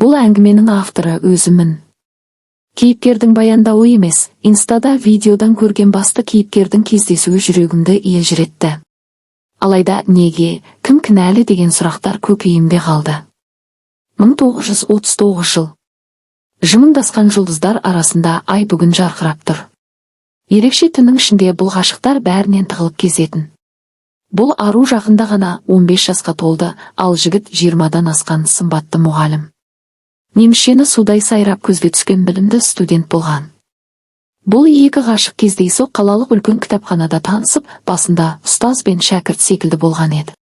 Бұл әңгіменің авторы өзіммін. Кейіпкердің баяндауы емес, инстада видеодан көрген басты кейіпкердің кездесуі жүрегімді елжіретті. Алайда неге, кім кінәлі деген сұрақтар көкейімде қалды. 1939 жыл. Жымыңдасқан жұлдыздар арасында ай бүгін жарқырап тұр. Ерекше түннің ішінде бұл ғашықтар бәрінен тығылып кезетін. Бұл ару жақында ғана 15 жасқа толды, ал жігіт 20-дан асқан сымбатты мұғалім. Немісшені судай сайрап көзге түскен білімді студент болған. Бұл екі ғашық кездейсоқ қалалық үлкен кітапханада танысып, басында ұстаз бен шәкірт секілді болған еді.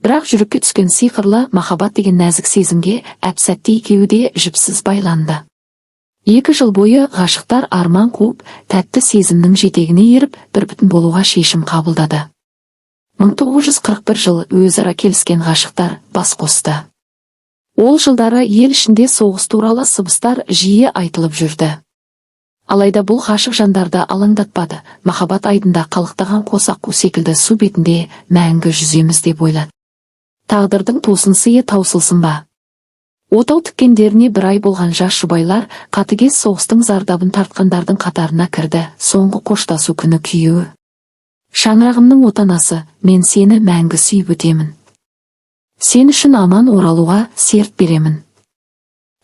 Бірақ жүрекке түскен сиқырлы махаббат деген нәзік сезімге әп-сәтте екеуі де жіпсіз байланды. 2 жыл бойы ғашықтар арман қуып, тәтті сезімнің жетегіне еріп, бір бүтін болуға шешім қабылдады. 1941 жыл өзара келіскен ғашықтар бас қосты. Ол жылдары ел ішінде соғыс туралы сыбыстар жиі айтылып жүрді. Алайда бұл ғашық жандарды алаңдатпады, махаббат айдында қалықтаған қос аққу секілді су бетінде мәңгі жүземіз деп ойлады. Тағдырдың тосын сыйы таусылсын ба? Отау тіккендеріне бір ай болған жас жұбайлар қатыгез соғыстың зардабын тартқандардың қатарына кірді. Соңғы қоштасу күні күйеуі: «Шаңырағымның отанасы, мен сені мәңгі сүйіп өтемін. Сен үшін аман оралуға серт беремін.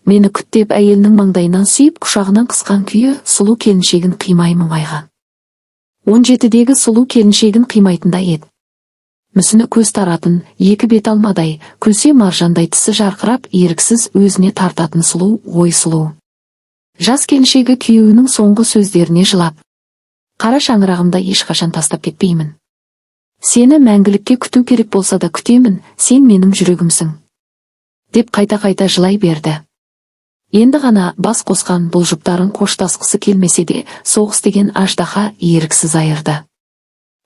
Мені күт», – деп әйелінің маңдайынан сүйіп, құшағынан қысқан күйі сұлу келіншегін қимай мұңайған. 17-дегі сұлу келіншегін қимайтындай еді. Мүсіні көз таратын, екі бет алмадай, күлсе маржандай тісі жарқырап, еріксіз өзіне тартатын сұлу ой, сұлу. Жас келіншегі күйеуінің соңғы сөздеріне жылап: «Қара шаңырағымда ешқашан тастап кетпеймін. Сені мәңгілікке күту керек болса да күтемін, сен менің жүрегімсің», – деп қайта-қайта жылай берді. Енді ғана бас қосқан бұл жұптарын қоштасқысы келмесе де, соғыс деген аждаһа еріксіз айырды.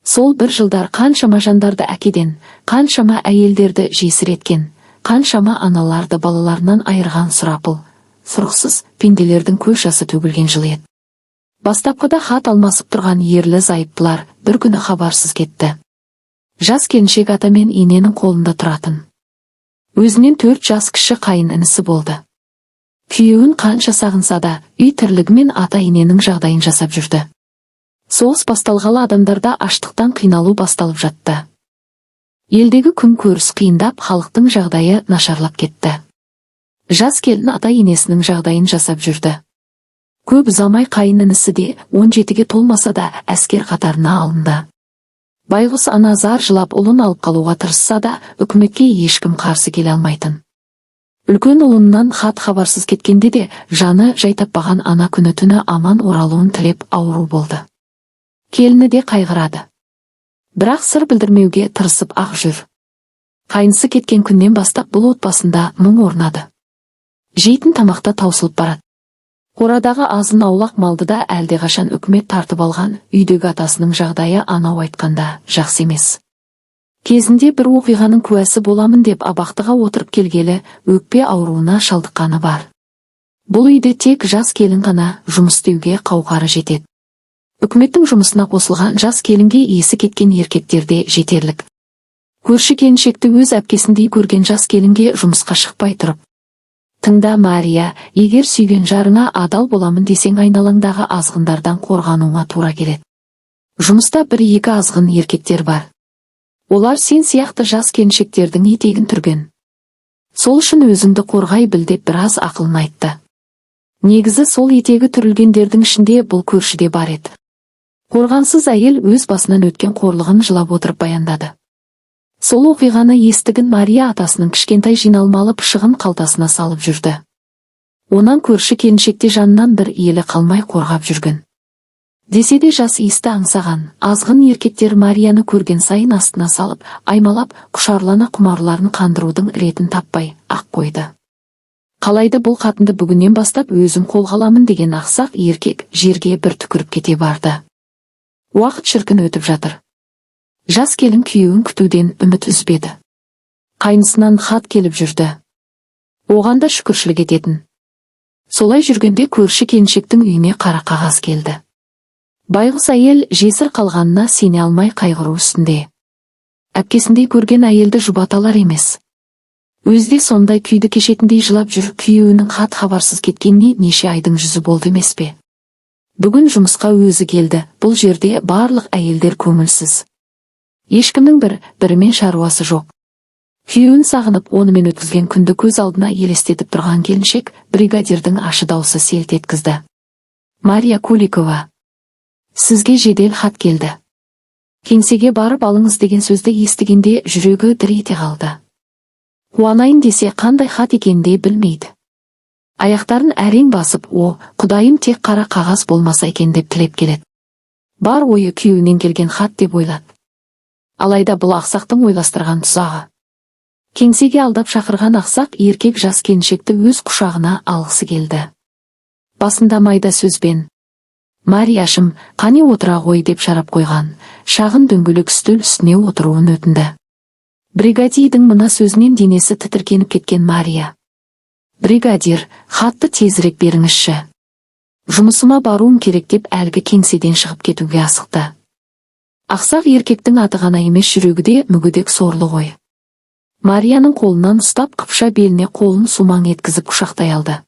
Сол бір жылдар қаншама жандарды әкеден, қаншама әйелдерді жесір еткен, қаншама аналарды балаларынан айырған сұрапыл, сұрықсыз пенделердің көз жасы төгілген жыл еді. Бастапқыда хат алмасып тұрған ерлі зайыптылар бір күні хабарсыз кетті. Жас келіншек ата мен ененің қолында тұратын. Өзінен 4 жас кіші қайын інісі болды. Күйеуін қанша сағынса да, үй тірлігімен ата ененің жағдайын жасап жүрді. Соғыс басталғалы адамдарда аштықтан қиналу басталып жатты. Елдегі күн көріс қиындап, халықтың жағдайы нашарлап кетті. Жас келін ата енесінің жағдайын жасап жүрді. Көп ұзамай қайын інісі де 17-ге толмаса да, әскер қатарына алынды. Байғұс ана зар жылап ұлын алып қалуға тырысса да, үкіметке ешкім қарсы келе алмайтын. Үлкен ұлынан хат хабарсыз кеткенде де жаны жай таппаған ана күні түні аман оралуын тілеп ауру болды. Келіні де қайғырады. Бірақ сыр білдірмеуге тырысып ақ жүр. Қайнысы кеткен күннен бастап бұл отбасында мұң орнады. Жейтін тамақта таусылып барады. Қорадағы азын аулақ малды да әлдеқашан үкімет тартып алған, үйдегі атасының жағдайы анау айтқанда жақсы емес. Кезінде бір оқиғаның куәсі боламын деп абақтыға отырып келгелі өкпе ауруына шалдыққаны бар. Бұл үйде тек жас келін ғана жұмыс істеуге қауқары жетеді. Үкіметтің жұмысына қосылған жас келінге есі кеткен еркектер де жетерлік. Көрші келіншекті өз әпкесіндей көрген жас келінге жұмысқа шықпай тұрып: «Тыңда, Мария, егер сүйген жарыңа адал боламын десең, айналаңдағы азғындардан қорғануыңа тура келеді. Жұмыста бір-екі азғын еркектер бар. Олар сен сияқты жас келіншектердің етегін түрген. Сол үшін өзіңді қорғай біл», – деп біраз ақылын айтты. Негізі сол етегі түрілгендердің ішінде бұл көршіде бар еді. Қорғансыз әйел өз басынан өткен қорлығын жылап отырып баяндады. Сол оқиғаны естіген Мария атасының кішкентай жиналмалы пышығын қалтасына салып жүрді. Онан көрші келіншекте жанынан бір елі қалмай қорғап жүрген. Десе де, жас иісті аңсаған азғын еркектер Марияны көрген сайын астына салып, аймалап, құшарлана құмарларын қандырудың ретін таппай ақ қойды. Қалайды бұл қатынды бүгіннен бастап өзім қолға аламын деген ақсақ еркек жерге бір түкіріп кете барды. Уақыт шіркін өтіп жатыр. Жас келін күйеуін күтуден үміт үзбеді. Қайнысынан хат келіп жүрді. Оған да шүкіршілік ететін. Солай жүргенде көрші келіншектің үйіне қара қағаз келді. Байғұс әйел жесір қалғанына сене алмай қайғыру үстінде. Әпкесіндей көрген әйелді жұбата алар емес. Өзі де сондай күйді кешетіндей жылап жүр. Күйеуінің хат хабарсыз кеткеніне неше айдың жүзі болды емес пе? Бүгін жұмысқа өзі келді. Бұл жерде барлық әйелдер көңілсіз. Ешкімнің бір бірімен шаруасы жоқ. Күйеуін сағынып, онымен өткізген күнді көз алдына елестетіп тұрған келіншек бригадирдің ащы даусы селт еткізді. «Мария Куликова, сізге жедел хат келді. Кеңсеге барып алыңыз», — деген сөзді естігенде жүрегі дір ете қалды. Қуанайын десе, қандай хат екенін де білмейді. Аяқтарын әрең басып, «О, Құдайым, тек қара қағаз болмаса екен» деп тілеп келеді. Бар ойы күйеуінен келген хат деп ойлады. Алайда бұл ақсақтың ойластырған тұзағы. Кеңсеге алдап шақырған ақсақ еркек жас келіншекті өз құшағына алғысы келді. Басында майда сөзбен: «Марияшым, қане, отыра ғой», — деп шарап қойған шағын дөңгелек үстел үстіне отыруын өтінді. Бригадирдің мына сөзінен денесі тітіркеніп кеткен Мария: «Бригадир, хатты тезірек беріңізші, жұмысыма баруым керек», — деп әлгі кеңседен шығып кетуге асықты. Ақсақ еркектің аты ғана емес, жүрегі де мүгедек сорлы ғой. Марияның қолынан ұстап, қыпша беліне қолын сумаң еткізіп құшақтай алды.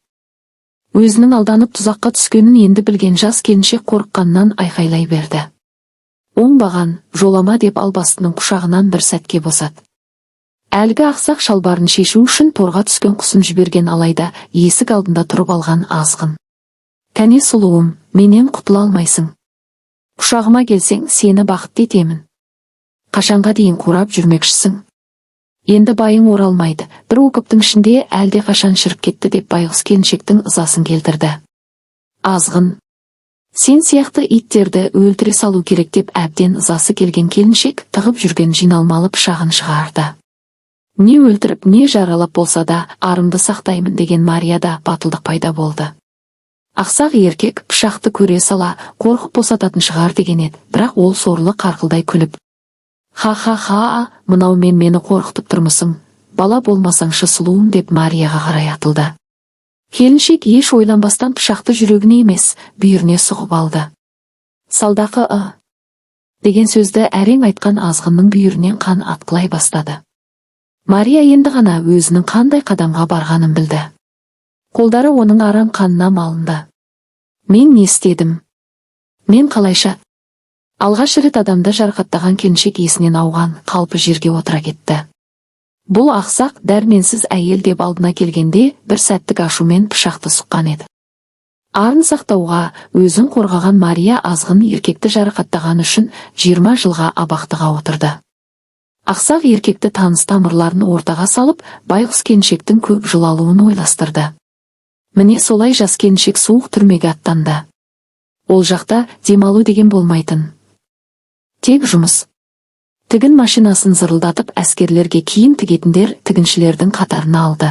Өзінің алданып тұзаққа түскенін енді білген жас келіншек қорыққаннан айқайлай берді. «Оңбаған, жолама!» — деп албастының құшағынан бір сәтке босат. Әлгі ақсақ шалбарын шешу үшін торға түскен құсын жіберген. Алайда есік алдында тұрып алған азғын: «Кәне, сұлуым, менен құтыла алмайсың. Құшағыма келсең, сені бақытты етемін. Қашанға дейін қурап жүрмекшісің? Енді байың оралмайды, бір окоптың ішінде әлде қашан шіріп кетті», — деп байғұс келіншектің ызасын келтірді. «Азғын, сен сияқты иттерді өлтіре салу керек», — деп әбден ызасы келген келіншек тығып жүрген жиналмалы пышағын шығарды. Не өлтіріп, не жаралап болса да, арымды сақтаймын деген Марияда батылдық пайда болды. Ақсақ еркек пышақты көре сала қорқып босататын шығар деген еді, бірақ ол сорлы қарқылдай күліп: «Ха-ха-ха, мынаумен мені қорқытып тұрмысың? Бала болмасаңшы, сұлуым», — деп Марияға қарай атылды. Келіншек еш ойланбастан пышақты жүрегіне емес, бүйіріне сұғып алды. «Салдақы ы» деген сөзді әрең айтқан азғынның бүйірінен қан атқылай бастады. Мария енді ғана өзінің қандай қадамға барғанын білді. Қолдары оның арам қанына малынды. «Мен не істедім? Мен қалайша?» Алғаш рет адамды жарақаттаған келіншек есінен ауған қалпы жерге отыра кетті. Бұл ақсақ дәрменсіз әйел деп алдына келгенде бір сәттік ашумен пышақты сұққан еді. Арын сақтауға, өзін қорғаған Мария азғын еркекті жарақаттаған үшін 20 жылға абақтыға отырды. Ақсақ еркекті таныс тамырларын ортаға салып, байғұс келіншектің көп жыл алуын ойластырды. Міне, солай жас келіншек суық түрмеге аттанды. Ол жақта демалу деген болмайтын. Тек жұмыс. Тігін машинасын зырылдатып, әскерлерге киім тігетіндер тігіншілердің қатарына алды.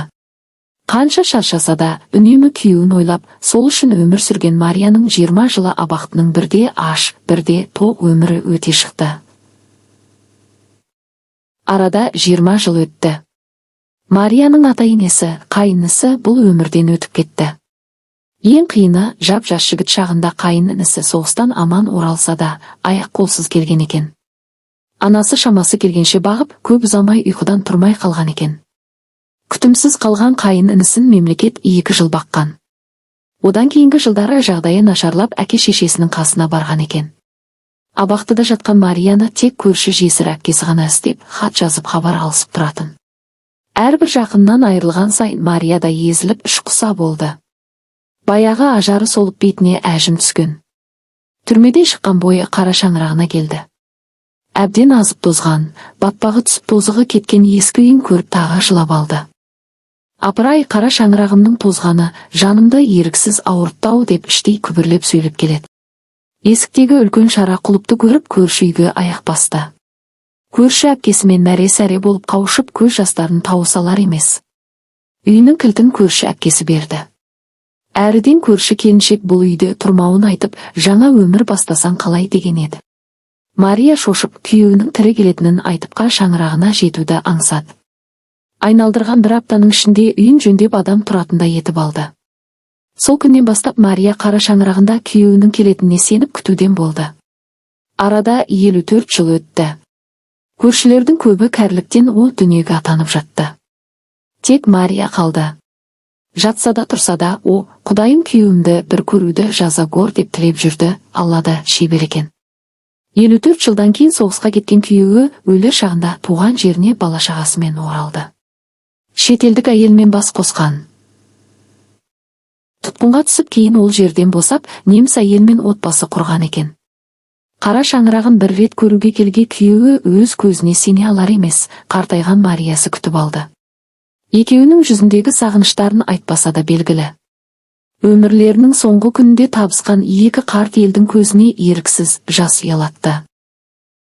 Қанша шаршаса да, үнемі күйеуін ойлап, сол үшін өмір сүрген Марияның 20 жылы абақтының бірде аш, бірде тоқ өмірі өте шықты. Арада 20 жыл өтті. Марияның ата-енесі, қайын інісі бұл өмірден өтіп кетті. Ең қиыны, жап жас жігіт шағында қайын інісі соғыстан аман оралса да, аяқ қолсыз келген екен. Анасы шамасы келгенше бағып, көп ұзамай ұйқыдан тұрмай қалған екен. Күтімсіз қалған қайын інісін мемлекет 2 жыл баққан. Одан кейінгі жылдары жағдайы нашарлап, әке шешесінің қасына барған екен. Абақтыда жатқан Марияны тек көрші жесір әпкесі ғана іздеп, хат жазып, хабар алысып тұратын. Әрбір жақыннан айырылған сайын Мария да езіліп, іш құса болды. Баяғы ажары солып, бетіне әжім түскен. Түрмеден шыққан бойы қара шаңырағына келді. Әбден азып тозған, батпағы түсіп, тозығы кеткен ескі үйін көріп, тағы жылап алды. «Апырай, қара шаңырағымның тозғаны жанымды еріксіз ауыртты-ау», — деп іштей күбірлеп сөйлеп келеді. Есіктегі үлкен шара құлыпты көріп, көрші үйге аяқ басты. Көрші әпкесімен мәре-сәре болып қауышып, көз жастарын тауыса алар емес. Үйінің кілтін көрші әпкесі берді. Әріден көрші келіншек бұл үйде тұрмауын айтып, жаңа өмір бастасаң қалай деген еді. Мария шошып, күйеуінің тірі келетінін айтып, қара шаңырағына жетуді аңсады. Айналдырған бір аптаның ішінде үйін жөндеп, адам тұратындай етіп алды. Сол күннен бастап Мария қара шаңырағында күйеуінің келетініне сеніп күтуден болды. Арада 54 жыл өтті. Көршілердің көбі кәріліктен о дүниеге аттанып жатты. Тек Мария қалды. Жатса да, тұрса да: «О, Құдайым, күйеуімді бір көруді жаза гөр», – деп тілеп жүрді. Алла да шебер екен. 54 жылдан кейін соғысқа кеткен күйеуі өлер шағында туған жеріне бала-шағасымен оралды. Шетелдік әйелмен бас қосқан. Тұтқынға түсіп, кейін ол жерден босап, неміс әйелмен отбасы құрған екен. Қара шаңырағын бір рет көруге келген күйеуі өз көзіне сене алар емес, қартайған Мариясы күтіп алды. Екеуінің жүзіндегі сағыныштарын айтпаса да белгілі. Өмірлерінің соңғы күнінде табысқан екі қарт елдің көзіне еріксіз жас ұялатты.